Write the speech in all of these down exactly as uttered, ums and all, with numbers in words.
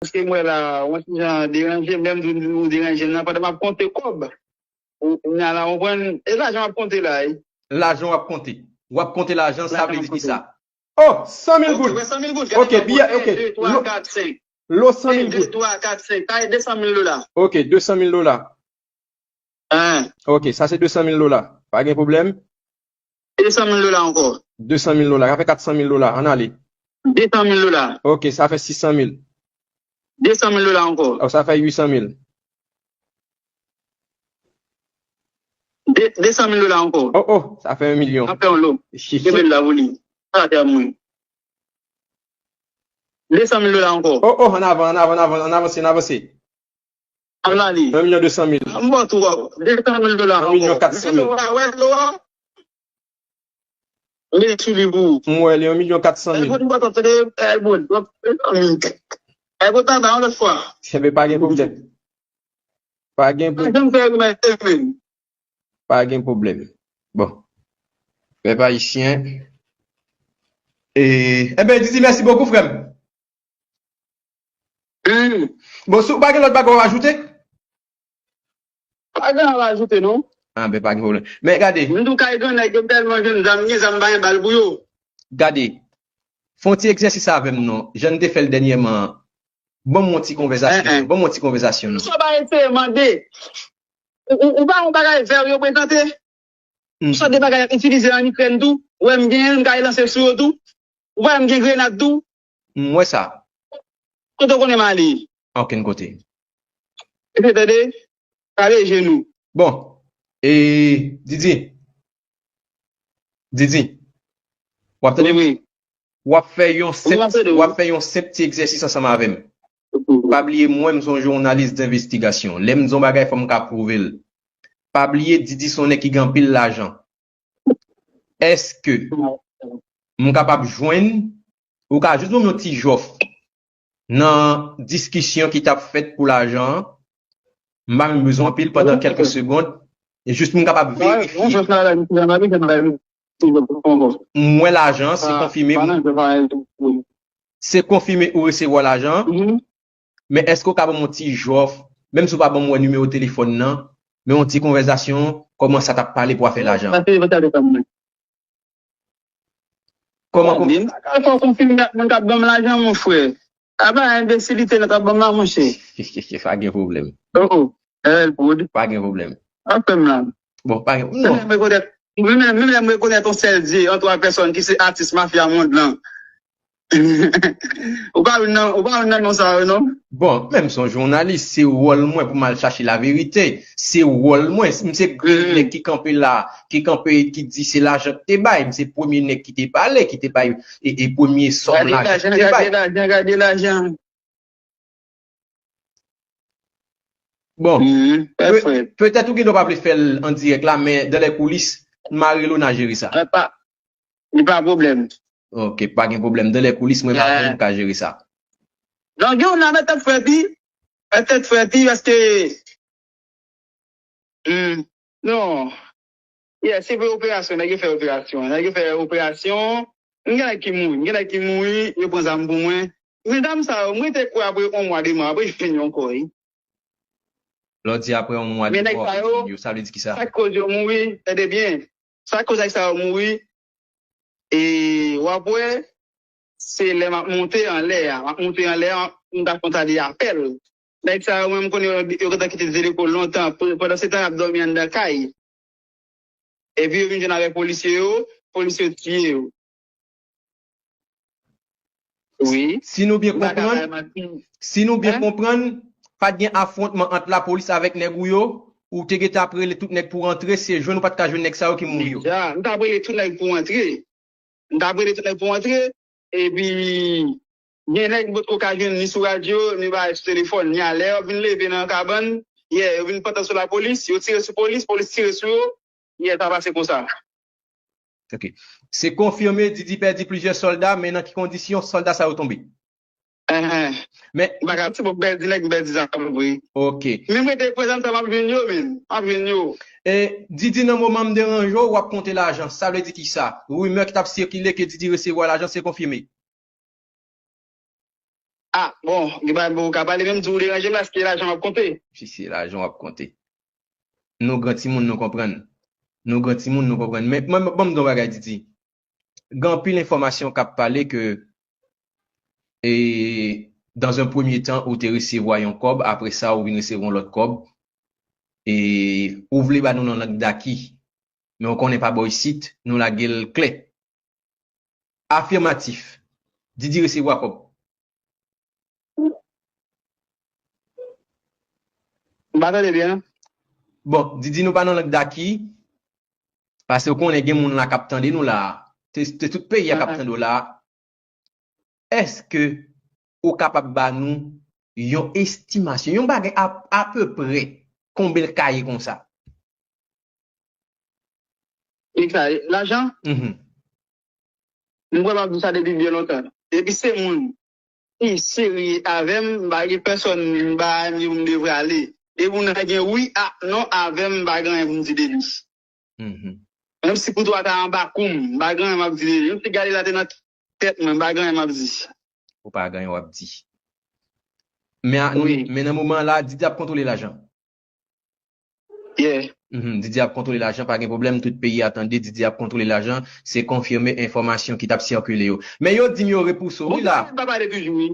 Paske m wè la, yon ti jan deranje m, lè m di w deranje m nan, pandan m ap konte kòb. Ou, ou la, ou konprann? E lajan w ap konte la, wi. Lajan w ap konte. W ap konte lajan, sa vle di ki sa? Oh, san mil goud. Ok, biyè, ok. Lo, lo san mil goud. Desann mil dola. Ok, desann mil dola. Ok, sa se desann mil dola. Pa gen pwoblèm. Desann mil dola ankò. Desann mil dola. Sa fè katsan mil dola. Ann ale. Desann mil dola. Ok, sa fè sisan mil. Desann mil dola ankò. Oh, sa fè uitsan mil. De, desann mil dola ankò. Oh, oh, sa fè yon milyon. Sa fè yon lo. Kenbe l la pou li. Sa te ap mwen. Desann mil dola ankò. Oh, oh, ann avan, ann avan, ann avan, ann avanse, ann avanse. Ann ale. Yon milyon desann mil. M ba w tou, desann mil dola ankò. Yon milyon katsan mil. Wè, wè, wè. Mete sou li pou ou. M wè li, yon milyon katsan mil. Elbon, m pa tande, Elbon. Elbon, tande yon lòt fwa. Enben, pa gen pwoblèm. Pa gen pwoblèm. Pa janm fè remèt, men. Pa gen pwoblèm. Bon. Pèp ayisyen. E, enben, Didi, mèsi bokou, frè m. Hmm. Bon, si w pa gen lòt bagay w ajoute? Pa gen anyen ajoute, non. Ah, ben, pa gen pwoblèm. Men gade. M di w kay gen nèg, yo tèlman jwenn zam, gen zam, pa gen bal pou yo. Gade. Fè yon ti egzèsis avè m, non. Jan n te fè l dènyèman an. Ban m yon ti konvèzasyon. Ban m yon ti konvèzasyon, non. Sa w pa eseye mande. Ou, ou, ou pa yon bagay vè yo prezante. Sa de bagay y ap itilize an Ikrèn tou. Ou wè m genyen l, m ka lanse l sou yo tou. Ou pa wè m gen grenad tou. M wè sa. Kote w konnen m ale? Okenn kote. Epi tande, kale je nou. Bon, e, Didi. Didi. W ap tande m? Wi, wi. W ap fè yon senp, w ap fè yon senp ti egzèsis ansanm avè m. Pa bliye mwen, m se yon jounalis denvestigasyon. Lè m di yon bagay, fò m ka pwouve l. Pa bliye, Didi se yon nèg ki gen anpil lajan. Èske m kapab jwenn, ou ka jis ban m yon ti jòf nan diskisyon ki t ap fèt pou lajan an? M pa menm bezwen anpil, pandan kèlke segond, e jis pou m kapab verifye. M wè lajan an, se konfime. Se konfime ou resevwa lajan an. Men èske w ka ban m yon ti jòf, menm si w pa ban m wè nimewo telefòn nan, men yon ti konvèzasyon, kòman sa t ap pale pou afè lajan? Kòman, kòman? Fò w konfime ak moun k ap ban m lajan, mon frè. Apa enbesilite nan k ap ban m la, monchè. Pa gen pwoblèm. Oh, oh. L Prod. Pa gen pwoblèm. Ap fè m la. Bon, pa gen, non. Menm lè m rekonèt, menm lè, menm lè m rekonèt yon sèl zye an twa pèsòn ki se atis mafya mond lan. Ou pa youn nan, ou pa youn nan non sa yo, non? Bon, men m se yon jounalis, se wòl mwen pou m al chache laverite. Se wòl mwen. M se grenn nèg ki kanpe la, ki kanpe, ki di se lajan k te bay. M se premye nèg ki te pale, ki te bay, e, e premye sòm lajan k te bay. Gade lajan, gade lajan, gade lajan. Bon, pe-, petèt ou gen dwa pa vle fè l an dirèk la, men dans les coulisses, m a rele w, n a jere sa. Li pa, li pa pwoblèm. Ok, pa gen pwoblèm. Dans les coulisses, mwen m a, mwen m ka jere sa. Donk, gen yon nan mèt tèt frè pi, mèt tèt frè pi, paske Hmm, non. Yeah, se vre operasyon, nèg yo fè operasyon. Nèg yo fè operasyon. M gen nèg ki mouri, m gen nèg ki mouri, yo pran zam pou mwen. Men dam sa yo, mwen te kwè apre yon mwa, de mwa, apre yo vini ankò, wi. Lè w di apre yon mwa, de mwa, yo, sa vle di ki sa? Sa k koz yo mouri, tande byen. Sa k koz nèg sa yo mouri, e w ap wè, se lè m ap monte anlè a. M ap monte anlè a, m ta konn ta de apèl. Nèg sa yo, mwen, m konnen yo, yo gentan kite Zedeko lontan. P-, pandan se tan, y ap dòmi anndan kay. Epi yo vin jwenn avèk polisye yo, polisye yo tiye yo. Wi. Si nou byen konprann, si nou byen konprann, pa t gen afwontman ant lapolis avèk nèg ou yo, ou te gentan ap rele tout nèg pou rantre, se jwenn ou pa t ka jwenn nèg sa yo ki mouri yo. Deja, m t ap rele tout nèg pou rantre. M t ap rele tout nèg pou antre, epi gen nèg m potko ka jwenn ni sou radyo, ni bagay sou telefòn, ni alè yo vin leve nan kabann, yè, yo vin pantan sou lapolis, yo tire sou polis, polis tire sou yo, yè, sa pase konsa. Ok. Se konfime, Didi pèdi plizyè sòlda, men nan ki kondisyon sòlda sa yo tonbe? Enhen. Men m pa ka, se pou m pèdi nèg, m pèdi zam vre. Ok. Men m rete prezan sa, m ap jwenn yo, men. M ap jwenn yo. E, Didi, nan moman m deranje w, w ap konte lajan. Sa vle di ki sa? Rimè ki t ap sikile ke Didi resevwa lajan, se konfime? Ah, bon, gen bagay ou ka pale menm, di ou deranje m la, se lajan w ap konte. Si se lajan w ap konte. Nou gran timoun, nou konprann. Nou gran timoun, nou konprann. Men, men, ban m di yon bagay, Didi. Gen anpil enfòmasyon k ap pale ke, e, dans un premier temps, ou te resevwa yon kòb, apre sa, ou vin resevwa yon lòt kòb. E, ou vle ba nou nan lang daki. Men ou konnen pa bò isit, nou lage l klè. Afimatif. Didi resevwa kòb. M pa tande byen. Bon, Didi, nou pa nan lang daki, paske ou konnen gen moun la k ap tande nou la. Se, se tout peyi a k ap tande w la. Èske ou kapab ba nou yon estimasyon, yon bagay a, apeprè, konbyen l ka ye konsa? Lajan? Mhm. M kwè m ap di sa depi byen lontan. Depi se moun ki serye avè m, m pa gen pèsòn m ba anyen pou m devre ale. Depi moun nan gen wi ak non avè m, m pa gen anyen pou m di de li. Mhm. Menm si kouto a ta anba kou m, m pa gen anyen m ap di de li. Menm si gade la te nan tèt mwen, m pa gen anyen m ap di. Ou pa gen anyen w ap di. Men, a, nou, wi, men nan moman la, Didi ap kontwole lajan. Yeah. Mhm, Didi ap kontwole lajan, pa gen pwoblèm, tout peyi a tande, Didi ap kontwole lajan, se konfime enfòmasyon ki t ap sikile yo. Men yo di m yo repouse w, wi, la. Bon, pa pale toujou, wi.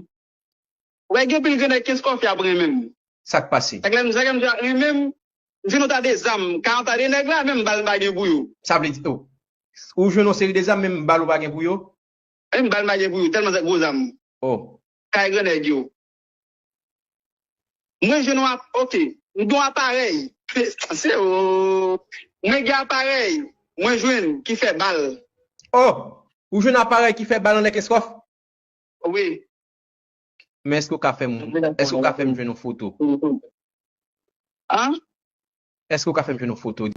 Ou wè, gen pil grenn nèg Kenskòf y ap renmen m. Sa k pase? Sa k lè m, sa k lè m di renmen m, m jwenn yon ta de zam, ka yon ta de nèg la, menm bal m pa gen pou yo. Sa vle di, oh, ou jwenn yon seri de zam, menm bal ou pa gen pou yo? Menm bal m pa gen pou yo, tèlman se gwo zam. Oh. Kay gran nèg yo. Mwen jwenn yon ap-, ok. M gen yon aparèy. Se, oh. Mwen gen aparèy. Mwen jwenn ki fè bal. Oh! Ou jwenn aparèy ki fè bal anlè Kenskòf? Wi. Men èske w ka fè m, èske w ka fè m jwenn yon foto? An? Èske w ka fè m jwenn yon foto?